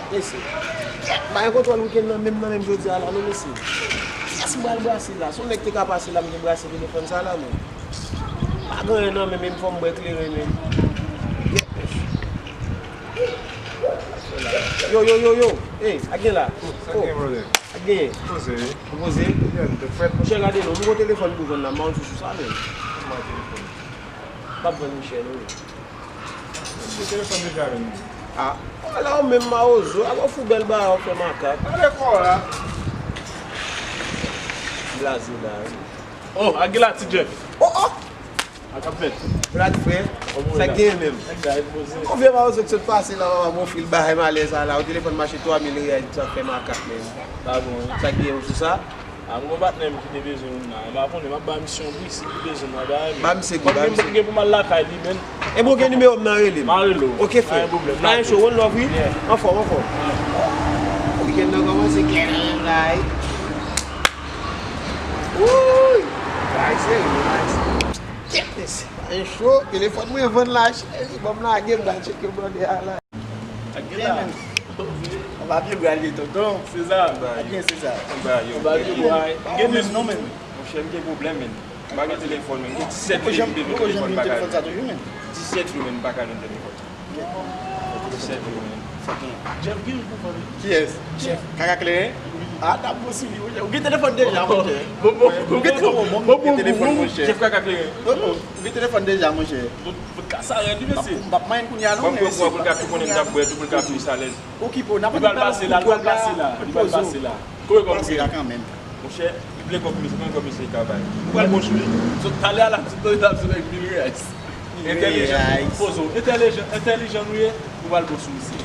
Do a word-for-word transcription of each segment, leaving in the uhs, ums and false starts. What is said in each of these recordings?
Mesye, m pa gen kontwòl wikenn nan menm nan menm jodi a la non mesye. Kiyès m pral brase la? Se yon nèg te ka pase la, m te brase telefòn sa la menm. Pa gen anyen nan menm, menm fò m bwè kleren menm. Yo, yo, yo, yo. Ey, sa k gen la? Sa k gen, brother? Sa k gen? Poze wi. Ou poze? Yeah, m te frèt. Monchè, gade non, m gon telefòn pou jwenn la, m pa konn sou sa menm. M ap vann li chè non. Ou telefòn deja menm. Ah, ala ou menm mawozo, ala ou fou bèl bagay, ou fè makak. Gade kò w la. Blaze la wi. Oh, Aguila, Ti Jeff. Oh, oh. Sa k ap fèt? Brad frè, sa k genyen menm? Nèg la repoze. Yon vye mawozo ki sot pase la, mama bon fil bagay malè sa la, yon telefòn mache twa mil riyal, sa fè makak menm. Sa bon wi. Sa k genyen sou sa? A, m gon patnè m ki te bezwen moun la. M pa konnen, m ap ba misye yon pri, si li bezwen m, m ap ba li. Ba misye gou, ba misye. Gen pou m al lakay li, men. E bon, gen nimewo m nan, rele m. M a rele w. Ok, frè. Pa gen pwoblèm. Anyen cho, one love, wi. Yeah. Anfòm, anfòm. Wikenn nan kòmanse klè nan menm la, wi. Wouy! Bagay serye, bagay serye. Kèt mesye, anyen cho, telefòn mwen vann la, cheri, ban m lage, m pral tcheke blòdè a la. Ak gen la. Anba pye bwa l ye, tonton. Seza. Ak gen Seza. Anba yo. Anba pye bwa. Gen menm non, men. Monchè, m gen pwoblèm, men. M pa gen telefòn, men. M gen disèt jou m bezwen telefòn, m pa ka jwenn. Disèt jou, men, m pa ka jwenn telefòn. Disèt jou, men. Jeff gen yon telefòn. Kiyès? Jeff. Kaka kleren? A, t ap bon sou li, monchè. Ou gen telefòn deja, monchè. Bon, bon, bon, bon, bon, bon, bon, bon, bon, bon. Jeff Kaka kleren. Ou gen telefòn deja, monchè. Vodka sa rèd wi mesye. M p ap manyen kounye a non. Ban m pran pou l ka tou konnen m t ap bwè tou pou l ka plis alèz. Okipe w, n ap pale pou dwòg la, pou poze w. Li pral pase la, li pral pase la. Kote kòb ou genyen? Pase la kanmenm. Monchè, li vle kòb misye, konbyen kòb misye ka bay? Ou pral bon sou li. Sot talè a la, tout tan li t ap sou nèg mil reyais. Entèlijan, poze w. Entèlijan, entèlijan nou ye, ou pral bon sou misye.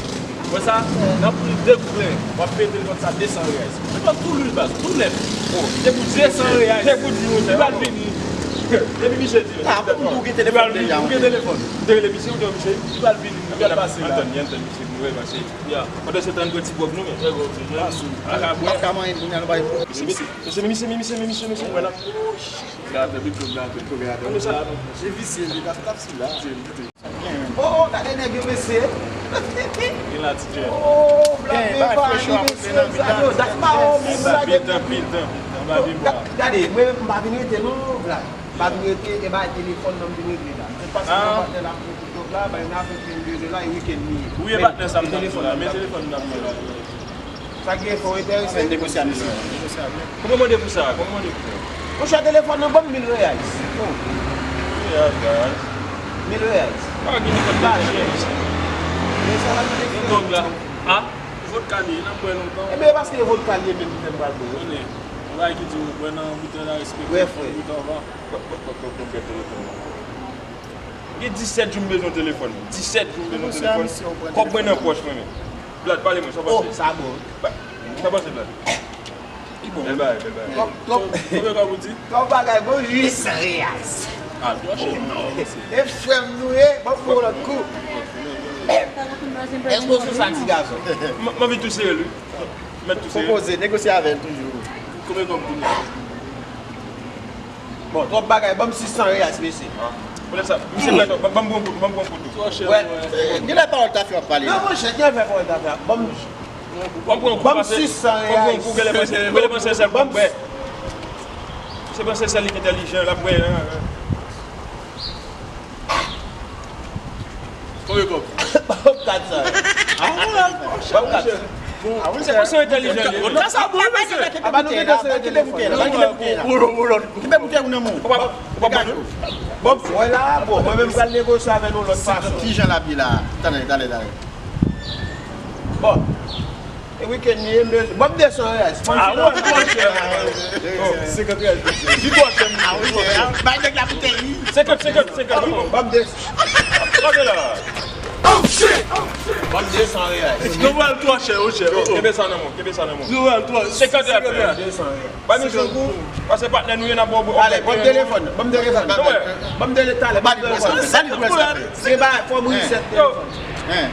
Wè sa, nan pri de goud, w ap peye telefòn sa de san reyais. Telefòn tou lwil baz, tou nèf. Bon, li te pou di desan reyais. Li pral vini. Depi misye di. Ah, pou ou gen telefòn deja, ou gen telefòn. Ou te rele misye, ou te wè misye, li pral vini, li pral pase la. Antann, antann misye, pou wè pase. Ya. Pandan se tan, nou pran ti gwòg nou, men. Trè gwòg, men. Pa sou. A ka bwè. Pa ka manyen, kounye a nou bay. Mesye, mesye, mesye, mesye, mesye, mesye, wè la. Gade, big club, gade, big club, gade. Konn sa. Se visye, li t ap, t ap sou la. Oh, oh, gade nèg yo, mesye. Gen la, Ti Jeff. Oh, Black Mamba, mesye, sa yo, dat pa yon moun la depi. Anba pye bwa. Gade, mwen, m pa vin rete, non, Black. M pa vin rete, e bay telefòn nan m vin regle la. Se paske yon patnè la pou tout dòk la, bay yon afè ke m bezwen la, e wikenn li ye. Ou ye patnè sa m t ap di la, men telefòn m t ap di la. Sa gen fò enterese. Fè negosye a misye. Negosye a misye. Konbyen w mande pou sa? Konbyen w mande pou sa? Monchè, telefòn nan ban m mil reyais. Oh. Mil reyais, guys. Mil reyais. Pa gen telefòn pa chè. Men sa la ki gen dòg la. Ah, vodka li ye, n ap bwè lontan. Ebyen, e paske e vodka li ye menm ki fè m pral bwè. Konnen, yon bagay ki di w bwè nan boutèy la, respekte fòm bout anvan. Wè, frè. Gen disèt jou m bezwen telefòn. Disèt jou m bezwen telefòn. Kòb mwen nan pòch mwen menm. Vlad, pale mwen, sa w panse? Oh, sa bon. Sa w panse, Vlad? Li bon. Bèl bagay, bèl bagay. Twòp, twòp. Konbyen kòb ou di? Twòp bagay, bon, uit san reyais. Ah, twò chè. E frè m nou ye, ban m pran yon lòt kou. Èske w sou sa, ti gason? M, m anvi tou sere l, wi. Mèt tou sere. Pwopoze, negosye avè l toujou. Konbyen kòb pou nou? Bon, twòp bagay, ban m sis san reyais, mesye. Ah. Pou lè sa, misye prèt, ban m pran kout, ban m pran kout. Twò chè. Wè, genlè pawòl ta fè w ap pale la. Non, monchè, genlè pawòl ta fè. Ban m, ban m sis san reyais. Ban m sis san reyais. Ban m sis san reyais. Se panse sèl li ki entèlijan, l ap bwè. Konbyen kòb? Ban m kat san. Ah, ban m kat san. Bon, ah, wi, se konsa entèlijan li ye. Vodka sa bon, wi, mesye. Aba nou gen dosye, kite bouke la, kite bouke la. Kite bouke ou nan men w. Ou pa, ou pa bon, non? Bon, wè la, bon, mwen menm pral negosye avè nou lòt fason. Kijan l ap ye la? Talè, talè, talè. Bon. E wikenn li ye, m bezwen. Ban m de san reyais. Ah, wè, twò chè. Oh, senkant reyais, mesye. Di twò chè, mesye. Ah, wi, twò chè. Bay nèg la boutèy, wi. Senkant, senkant, senkant. Ban m de san. Gade la. Oh, shit! Ban m de san reyais. Non, wè, twò chè, oh, chè. Yo, kenbe sa nan men w, kenbe sa nan men w. Non, wè, twò. Senkant reyais. De san reyais. Ba nou sou kou, paske patnè nou ye, n ap ba w. Talè, ban m telefòn, ban m telefòn. Non, wè. Ban m tele talè, ban m telefòn. Sa li dwe sa. Se ba, fò m reset telefòn. Hein.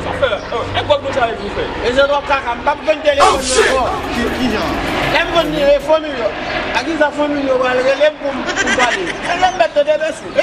Sa fè la. Oh, e gwòg nou sa e pou fè. E se twòp kaka, m p ap vann telefòn nan ankò. Ki, ki jan? Lè m vann li, e fanmi yo. A ki sa fanmi yo pral rele m pou m, pou m pale? E lè m mèt tande mesye.